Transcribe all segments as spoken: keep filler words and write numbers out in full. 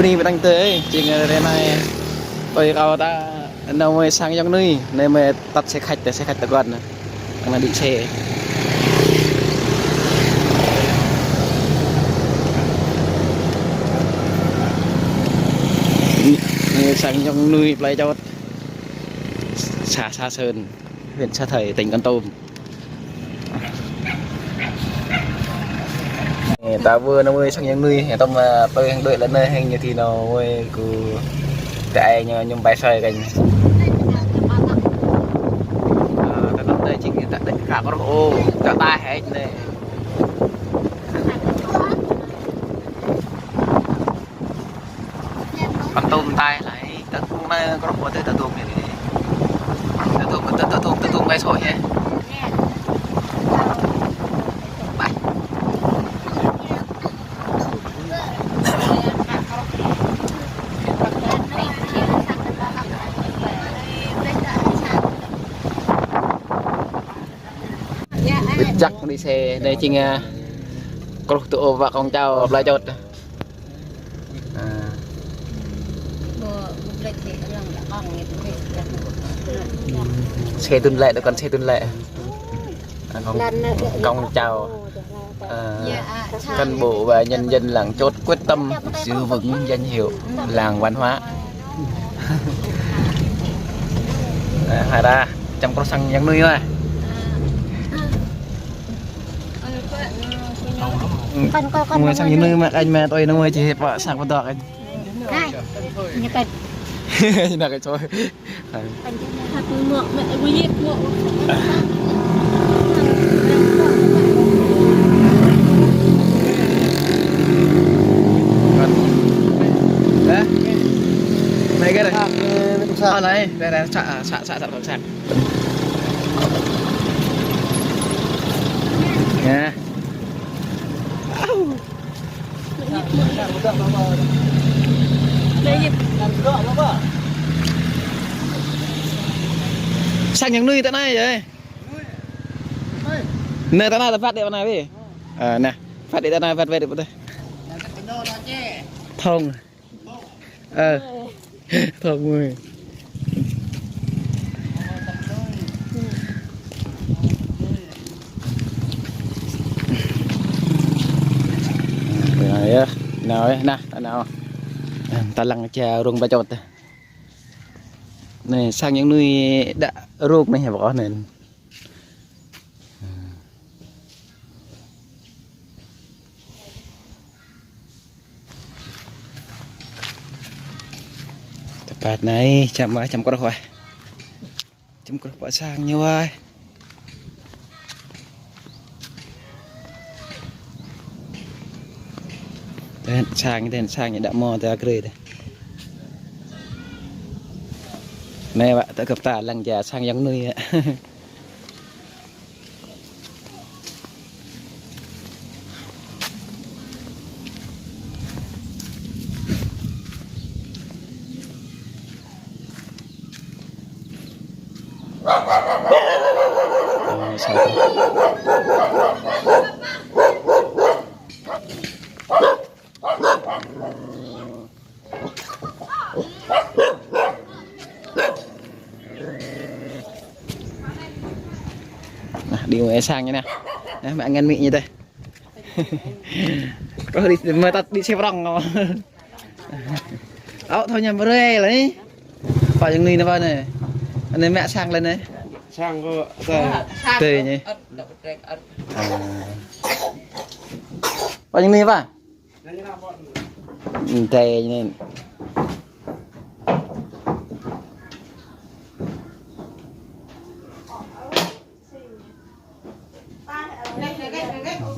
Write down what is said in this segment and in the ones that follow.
Anai ƀing ta, jing ră anai. Ơi kâo ta, nao mơi sang ayŏng Nui, anai mơi tăt xe khách, tăt xe khách tơguan. Anai đĭ xe. Anai sang ayŏng Nui plơi Čôt. Xã Sa Sơn, huyện Sa Thầy, tỉnh Kon Tum. Ê, ta vừa nao mơi sang ayŏng Nui, tơm, ơ, pơ hăng đuaĭ lĕ anai hăng ñu či nao mơi kơ tơ ai ñu, ñu ƀai soi kơ ñu. Ơ, ta nao tơ jing ta đĕ kơ kơ rơh ô, ta ta hĕ anai. Kon Tum tai lai, ta tum anai kơ rơh ô tơ ta tum anai. Ta tum, ta, ta tum, ta tum ƀai soi hĕ. Ƀai. Ƀiă čăk đĭ xe, anai jing, ơ, kơ rơh tơ ô wă Kông Chau, plơi Čôt. Ơ. Xe Tuân Lệ, đó còn xe Tuân Lệ. Ơ, Kông, Kông Chau. Ơ, cán bộ và nhân dân làng Chốt quyết tâm giữ vững danh hiệu làng văn hóa. Ơ, hai ta, čăm kơ rơh sang ayŏng Nui ơi. Kon, kon, kon, mơi sang ayŏng Nui mă kơ anh mă tui nao mơi či hĕ pă sang pơdŏk anh. Hai. Ñu kơ. Ñu kơ soi. Hai. Kon. Hă? Mai kơ đây. Ơ, anai, đây, đây, sạ, sạ, sạ, sạ, sạ. Nè. Sang ayŏng Nui tơ anai yơh. Anai tơ anai tơpăt đĭ tơ anai wơ̆t. Ơ, anai. Tơpăt đĭ tơ anai, tơpăt wơ̆t đĭ pơ adih. Thông. Ơ. Thơm mùi. Nao yơh, nao yơh, nao, ta nao. Ta lăng čar rông Plơi Čôt. Anai, sang ayŏng Nui đă rông anai hă, pơkŏh anai. Tơpăt anai, čăm wơ̆t, čăm kơ rơh wơ̆t. Čăm kơ rơh pơ sang ñu wơ̆t. Tơl sang, tơl sang ñu đă mơ̆ tơ grê tơ. Anai wơ̆t tơ kơp ta lăng čar sang ayŏng Nui yơh. Nah, đĭ mơ̆ sang ñu anai. Nah, mă ngăn mĭ ñu tơ. Kơ đĭ, mă tăt đĭ xe prong. Ơ, thâo ñăm brơi lĕ. Pă ayŏng Nui anai pă anai. Anai mă sang lĕ anai. Sang kơ tơ. Tơ ñu. Ơ. Pă ayŏng Nui pă? Anai anai.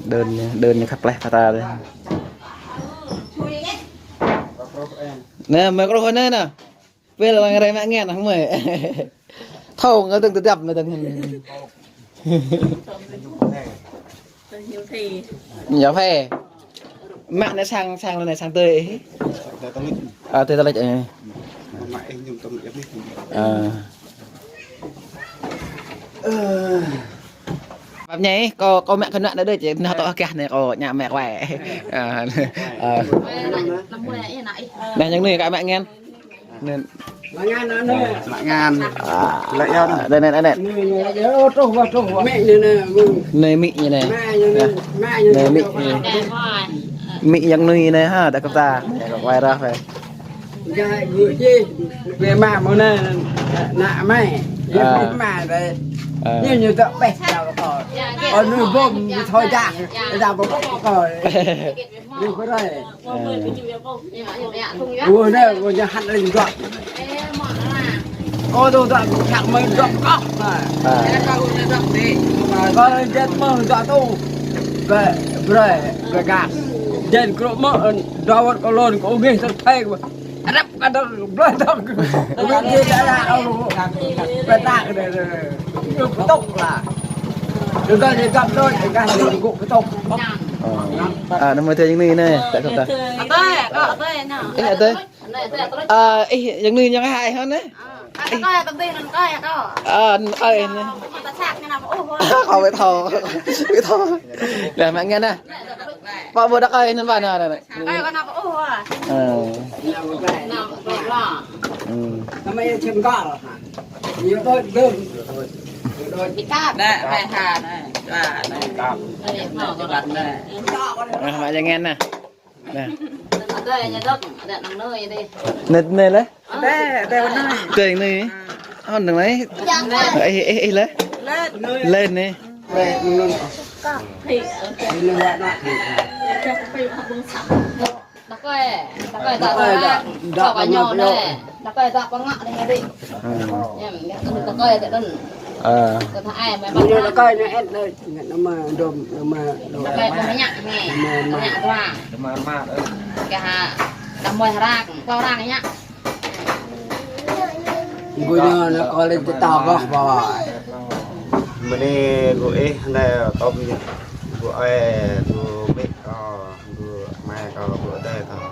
Đơn, đơn ñu khăp leh pha ta dih. Anai, mă kơ rơh anai anai. Pĕ lăng rai mă ngăn hăng mơi. Thâo ngă dơ̆ng tơdăp mơi dơ̆ng. Ñu phe. Mă anai sang, sang anai sang tơi. Ơ, tơi tơlĕč, ơ. Ơ. Ơ. Ăp ñai, kâo, kâo mă kơnuk anŭn đôč, nao tŏ kah anai kâo ñă mă wai. Ơ, ơ. Anai, yang anai kâo mă ngăn. Anai. Mă ngăn. Ơ. Lĕ yơh. Anai, anai, anai. Anai mĭ ñu anai. Anai mĭ ñu. Mĭ yang anai anai ha, dah kơp ta. Wai rah wai. Gah gŭ jih, ƀing mă mơ̆ng anai, ană mă. Ơ. Ƀing mă dih. Ơ. Ñu ñu dŏ pĕh dŏ kơ. Ơ, ñu bom, ñu thâo jah. Jah bom kơ. Ñu kơ rai. Ơ. Gŭ anai, gŭ ñu hăt ling dŏ. Kâo tŭ dŏ, khăp mơ̆ng dŏ kơ. Ơ. Kâo jĕt mơ̆ng dŏ tŭ. Ƀrơi, ƀrơi gas. Jĕt krŭ mơ̆ng, dŏ wơ̆t kơ lŏn, kơ ung ih tơl thai. Rap kơ dŏ blơi dŏ. Ƀing dih dŏ lah, ơ, pơtă kơ dih, dih. Ñu pơtŭk lah. Dih dŏ, dih dŏ, dih dŏ, dih gŭ pơtŭk. Ơ. Ơ, anai mơ̆ tơ yang anai anai, dah kơp ta. Adơi, kâo adơi anai. Ih, adơi. Anai adơi, adơi. Ơ, ih, yang anai yang hai hă anai? Ơ, adơi, adơi anŭn kâo, kâo. Ơ, anŭn kâo anai. Kâo ƀu thâo. Ƀu thâo. Lah, mă ngăn anai. Pă ƀu đah kơi anŭn ƀă anai, anai, anai. Kơi kơ anăp ôh. Ơ. Anăp ôh. Ơ. Anai mă yang čem găl. Ñu đôč dơ̆ng. Đôč. Anai, anai ha, anai. Anai. Anai, anai. Anai, mă yang ngăn anai. Anai. Anai, anai lĕ. Adơi, adơi anai. Adơi anai. Ơ, anai lĕ. Ih, ih, ih lĕ. Lĕ anai. Đah kơi, đah kơi dŏ pơngă, dŏ pơngă anai. Đah kơi dŏ pơngă anai, adơi. Ơ. Em, đah kơi dŏ anŭn. Ơ. Kơ tha ai, mơ̆ ñu đah kơi anai ĕt anai, anai mă dŏm, anai mă dŏm. Đah kơi pơmơñă anai. Mơñă dua. Kơ ha, đah mơ̆ hră, kơ hră anai. Gŭ ñu anai kơ lĕ tơtao gah ƀă. Mơ̆ng anai gŭ ih anai tŏm ñu. Gŭ ih, gŭ mĭ kâo, gŭ amai kâo, gŭ adơi kâo.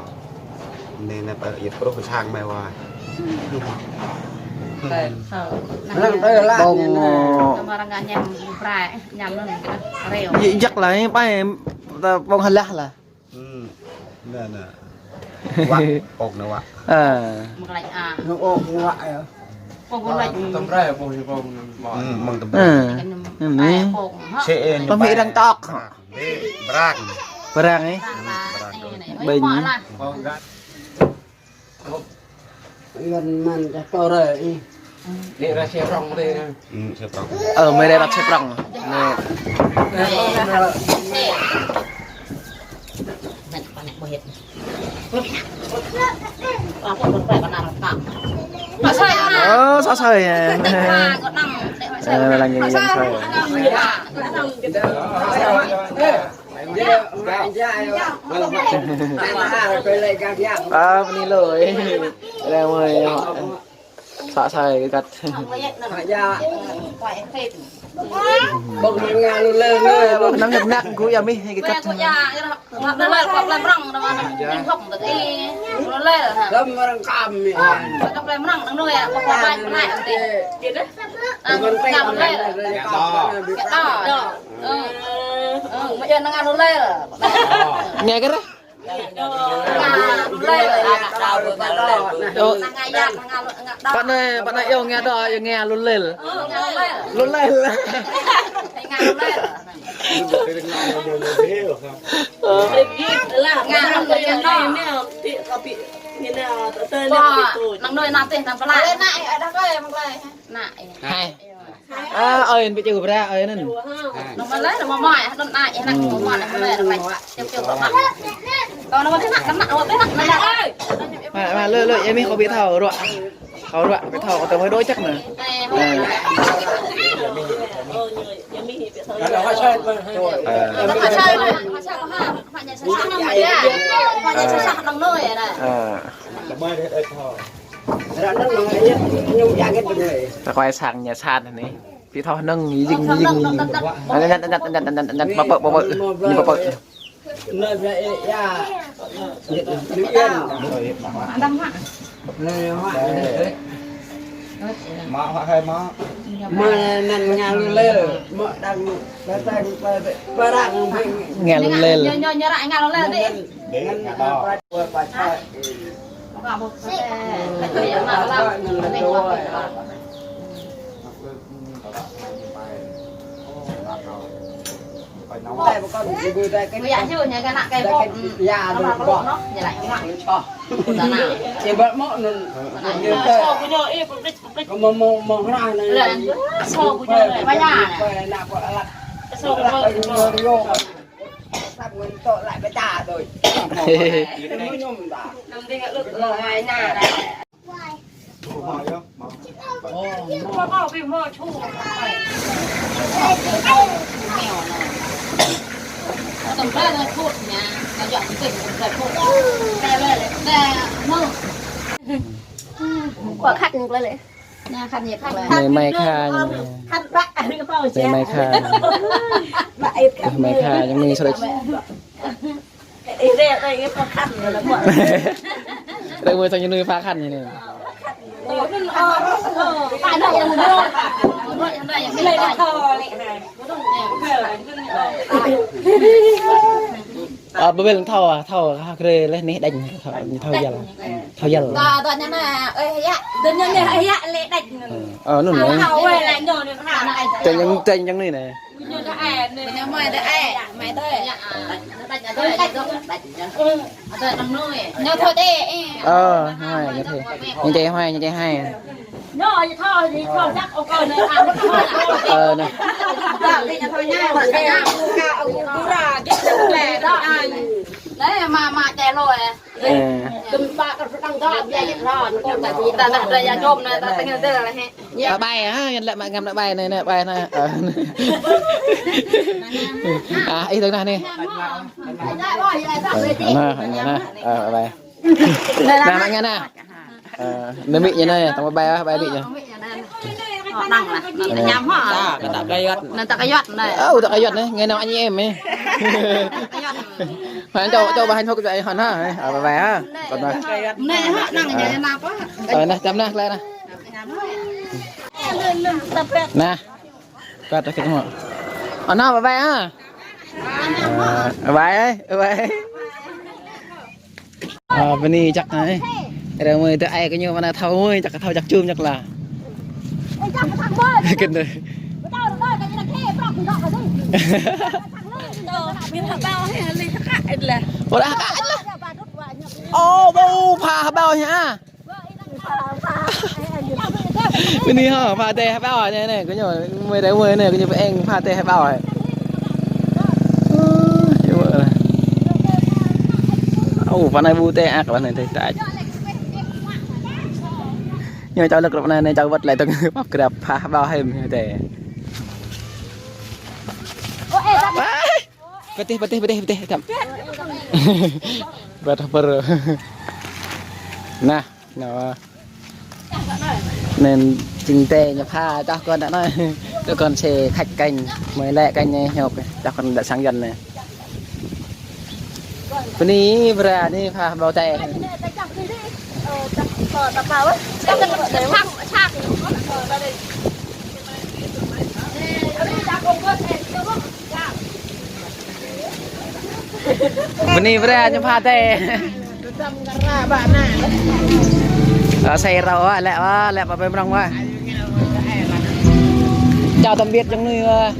Anai anai pơ yit pruh kơ sang mơ̆ wai. Lăng tơ lăng ƀơ̆ng anai. Tơma arăng ngă ñăm prai, ñăm anŭn rêu. Yă, jak lah, ih pai, ta ƀơ̆ng hơlah lah. Ơ. Anai, anai. Wă, ôk anai wă. Ơ. Mơ̆ng lač a. Anai ôk wă yơh. Ôk lač. Tơm rai ôk si ôk. Ơ. Mơ̆ng tơm rai. Ơ. Anai. Ôk. Tơm hĭ arăng tŏk. Ơ. Brang. Brang, ih. Brang. Ƀing. Ƀing man čah tơrai, ih. Anai rai se prong anai. Ơ, mơ̆ rai rai se prong. Anai. Ơ, sŏ sơi yơh. Ơ, lăng yang sơi. Ơ, bơni lơi. Lăng mơi. Sŏ sơi kơ găt. Ƀơ̆ng mơ̆ng ngă lu lơ ngă. Anăm ñăp ñăp gŭ yă mih kơ găt. Lăm arăng kam mih. Ngă kơ ră. Pă anai, pă anai yơh ngă dŏ, yơh ngă lu lel. Lu lel. Hai. A, ơi, ƀu čư bra, ơi, anŭn. Nŏng mă lĕ, nŏng mă mă, nŏng anai, anai, nŏng mă, nŏng mă, nŏng mă. Čŭp, čŭp, nŏng mă. Kâo nŏng mă tơnă, kơnă, nŏng mă tơnă, nŏng mă. Mă, mă, lơ, lơ, yă mih kâo ƀu thâo ruă. Kâo ruă, ƀu thâo, kâo tơlơi dŏ čăk anai. Ơ. Ơ. Ơ. Ta kuai sang ñu san anai. Ƀu thâo hơnơ̆ng, jing, jing. Anŭn, anŭn, anŭn, pơpă, pơpă. Ñu pơpă. Mă hă hai mă. Mă anŭn ngă lơl, mă đang, đang, đang, đang, đang, đang. Ngă lơl. Ñu, ñu, ñu ră ngă lơl dih. Dih, ngă to. Kua khăt lĕ. Nă, khăt ñu khăt. Nê mai kha ñu. Khăt bă, khăt bă. Nê mai kha. Bă, ĕp khăt. Mai kha ñu mĭn srĕč. Ih rĕ, ih rĕ, ih pơk khăn rồi là muộn. Rĕ mơi sang ñu nui pha khăn ñu nê. Ơ, ơ, ơ, pha nă yang nui. Lĕ nă thâo lĕ ha. Ơ, bơ bel thâo, thâo, ha, krê lĕ neh đañ, thâo, thâo yăl. Thâo yăl. Tơ, tơ ñu nă, ơi, yă. Tơ ñu nă, ơi, yă, lĕ đañ. Ơ, nŭn nê. Thâo, ơi, lĕ ñu nă, ha. Tơ ñu, tơ ñu nê nê. Ơ, hai, ñu thê. Ñu thê hai, ñu thê hai. Ơ, nè. Ơ. Bye bye ha, lĕ mă ngăm bye bye nê, nê, bye nê. Ơ. À, ih tơ̆ng nă nê. Nă, nă, nă. Ơ, bye bye. Nă, nă, nă. Ơ, nê mĭ ñu nê, tơ̆ng bye bye, bye mĭ ñu. Nă, nă, nă. Nă, tơ kơ yuăt nê. Ơ, tơ kơ yuăt nê, nghe nói anh em ấy. Hă, čô, čô ƀă hơnh phúc čô anh hŏn ha. Ơ, bye bye ha. Kon nă. Nê, hă, nă, nă, nă, nă. Ơ, nă, čăm nă, klĕ nă. Nă. Kơt kơt mă. Ană bye bye ha. Bye bye, bye. Ơ, bơni čăk ai. Ră mơi tơ ai kơ ñu mơnă thâo mơi čăk thâo čăk čum čăk la. Kơt dơi. Ơ, ƀu pha hơbao hă. Bơni hă, pha tê hơbao nê, nê, kơ ñu, mơi đe mơi nê, kơ ñu pơeng pha tê hơbao. Ơ, pha nai ƀu tê ak, pha nai tê tak. Ñu čao lăk ră nai, nê, čao wơ̆t lĕ tơ̆ng pap grab pha hơbao hĕm tê. Pơtih, pơtih, pơtih, pơtih, tăm. Bơtah pơr. Nă, nă. Nên chính tê ñu pha, čoh kon nă nă. Čoh kon sĕ khăč kanh, mơi lĕ kanh nê, hiôk, čoh kon đa sang Yuan nê. Bơni, bra nê, pha hơbao tê. Bơni bra ñu pha tê. Ơ, sĕ rao, ơ, lĕ, ơ, lĕ pă pơm rong, ơ. Čao tăm biăt jong nui, ơ.